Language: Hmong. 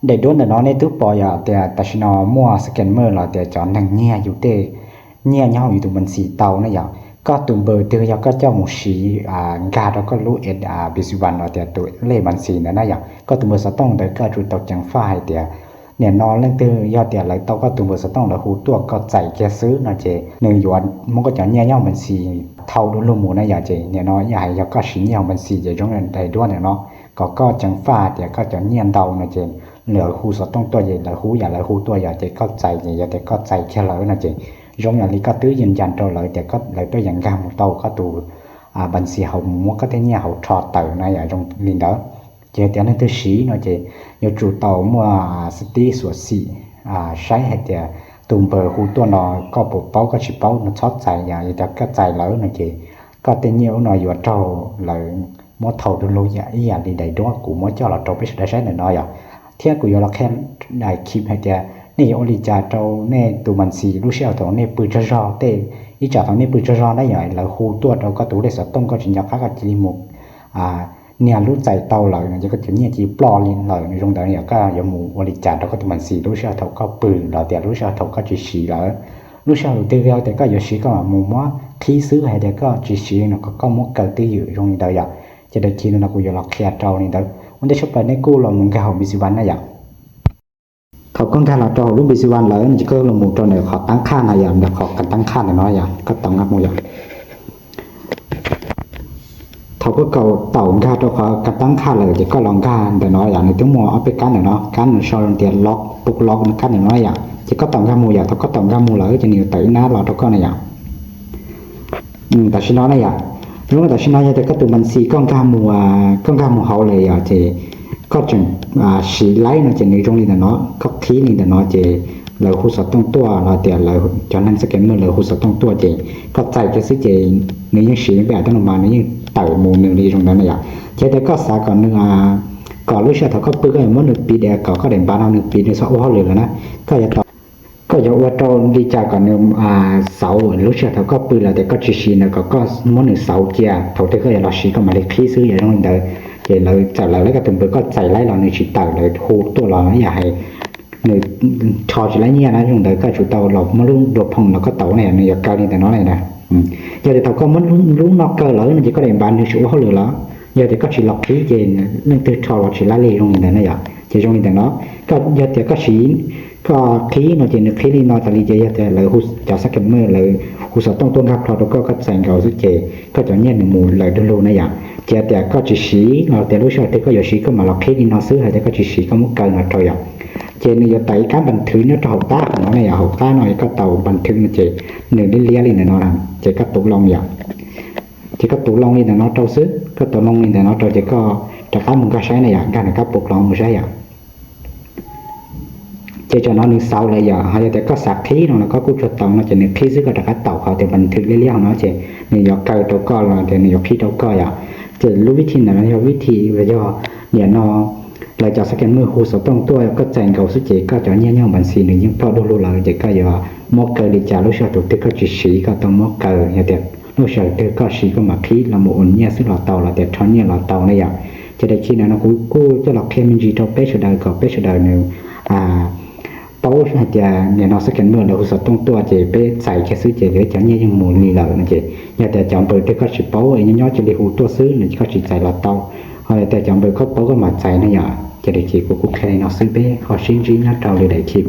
Daim duab ntawm no nej twb pom yog tias tam sim no muaj scammer los tias cov neeg nyiag yus tej nyiaj nyob hauv yus tus npawb ntxis tau na yom. Koj tus npawb twg yog koj coj mus siv nkag rau koj lub P C one los tias tus lej npawb ntxis ntawd na yom, koj tus npawb xov tooj ntawd koj yuav tsum tau ceev faj hais tias nim no leej twg yog tias lawv tau koj tus npawb xov tooj lawv hu tuaj koj txais kiag xwb no ces nws yuav muab koj cov nyiaj nyob hauv npawb ntxis thau du lug mus na yom. Ces nim no yog hais yog koj siv nyiaj hauv npawb ntxis ces zoo li daim duab ntawm no, kom koj ceev faj tias koj cov nyiaj ntau no ces lawv hu xov tooj tuaj ces lawv hu yam lawv hu tuaj yom, ces koj txais ces yog tias koj txais kiag lawm no ces zoo yam li koj twb yees yas rau lawv tias lawv tuaj yeem nkag mus tau koj tus npawb ntxis hauv mus muab koj tej nyiaj hauv rho tawm na yom, zoo li ntawd. Ces yog tias leej twg siv no ces yuav tsum tau muaj xib tib xuam xim saib hais tias tus npawb hu tuaj no koj puas paub koj tsis paub no txhob txais yom, yog tias koj txais lawm no ces koj tej nyiaj ub no yuav raug lawv muab thau du lug ib yam li daim duab kuv muab coj los rau peb sawv daws saib ntawm no yom. Thiab kuv yuav los qhia daim clip hais tias nej yuav ua li cas rau nej tus npawb ntxis lub sij hawm thaum nej pw tsaug zog tej, ib tsam thaum nej pw tsaug zog na yom, lawv hu tuaj rau koj tus lej xov tooj koj tsis nco qab koj cia li mus nias lub txais tau lawm no ces koj cov nyiaj cia li ploj li lawm no, zoo ntawd yom, koj yuav mus ua li cas rau koj tus npawb ntxis lub sij hawm thaum koj pw los tias lub sij hawm thaum koj tsis siv lawm. Lub sij hawm twg yog tias koj yuav siv koj mam mus muab qhib xwb, hais tias koj tsis siv no kom koj muab kaw twj ywm zoo li ntawd yom. Ces daim clip no kuv yuav los qhia rau li ntawd. Ua ntej tshaj plaws nej kuj los mus nkag hauv P C one na yom. Thaum koj nkag los rau hauv lub P C one lawm no ces koj los mus rau ntawm qhov tab qhaj no yom, ntawm qhov kab tab qhaj ntawm no yom, koj taus nkag mus yom. Thaum koj taus nkag rau qhov kab tab qhaj lawm ces koj los nkag ntawm no yom, nws twb muaj ob peb kab ntawm no, kab nws sau tias lock, book lock no, kab ntawm no yom, ces koj taus nkag mus yom. Thaum koj taus nkag mus lawm ces nws yuav tawm ib nab los rau koj na yom. Tam sim no na yom, zoo li tam sim no yog tias koj tus npawb ntxis koj nkag mus, koj nkag mus hauv lawm yom, ces koj tseem siv laib no ces nws zoo li ntawm no, koj qhib li ntawm no ces lawv hu xov tooj tuaj los tias lawv cov neeg scammer lawv hu xov tooj tuaj ces koj txais kiag xwb ces nws yeej siv peb a ta no mas nws yeej tawm mus nws li zoo ntawd na yom. Ces tias koj xav kom nws, kom lub sij hawm thaum koj pw koj yuav muab nws piv, kom koj daim npav no nws piv nws txhob ua hauj lwm lawm na, koj yuav tau koj yuav ua rau li cas kom nws xauv lub sij hawm thaum koj pw los tias koj tsis siv ntawd, kom koj muab nws xauv cia, thaum twg koj yuav los siv koj mam li qhib xwb yom, zoo li ntawd. Ces lawv txawm lawv lawv koj tus npawb koj txais laib los nws tsis tawm, lawv hu tuaj los yam hais nws rho tsis laib nyiaj na, zoo ntawd koj tsum tau los muab lub dua phoom los koj taus na, nws yuav kaw li ntawm no na. Yog tias thaum koj muab lub no kaw lawm no ces koj daim npav nws tsis ua hauj lwm lawm, yog tias koj tsis los qhib ces leej twg rho los tsis laib li, zoo li ntawd na yom. Ces zoo li ntawm no, koj yog tias koj siv, koj qhib no ces nws qhib li no tas li ces yog tias lawv hu, cov scammer lawv hu xov tooj tuaj nkag plho rau koj, koj txais nkaus xwb ces koj cov nyiaj nws mus lawm du lug na yom. Ces yog tias koj tsis siv los tias lub sij hawm twg koj yuav siv koj mam los qhib li no xwb, hais tias koj tsis siv koj muab kaw no rau yom. Ces nws yuav tawm ib kab npas thwv nyob rau hauv qab no na yom, hauv qab no koj taus npas thwv no ces nws liab liab li ntawm no, ces koj tus loo yom. Ces koj tus loo li ntawm no rau xwb, koj tus loo li ntawm no rau ces koj rov qab mus nkag saib na yom, nkag nws kab pus loo mus saib yom. Ces tam sim no nws xauv lawm yom, ho yog tias koj xav qhib no los koj kuj tsuas taus no ces nws qhib xwb, koj rov qab taus qhov tias npas thwv liab liab hauv no ces nws yuav kaw rau koj los tias nws yuav qhib rau koj yom. Ces lub vib thim ntawm no yog vib thim uas yog nim no lawv cov scammer hu xov tooj tuaj koj txais nkaus xwb ces koj cov nyiaj nyob npas ntxis nws yeej ploj du lug lawm, ces koj yuav muab kaw li cas lub sij hawm thaum twg koj tsis siv koj tau muab kaw, yog tias lub sij hawm twg koj siv koj mam qhib los mus ua nyiaj xwb los tau los tias rho nyiaj los tau ne yom. Ces daim clip ntawm no kuv kuj coj los qhia me ntsis rau peb sawv daws kom peb sawv daws nws paub hais tias nim no scammer lawv hu xov tooj tuaj ces peb txais kiag xwb ces lawv cov nyiaj yeej mus li lawm no ces yog tias cov npawb twg koj tsis paub es nyob nyob cia li hu tuaj xwb no ces koj tsis txais los tau, ho yog tias cov npawb koj paub koj mam txais ne yom. Ces daim clip kuv kuj qhia li no xwb, peb ho sib ntsib nyob rau lwm daim clip.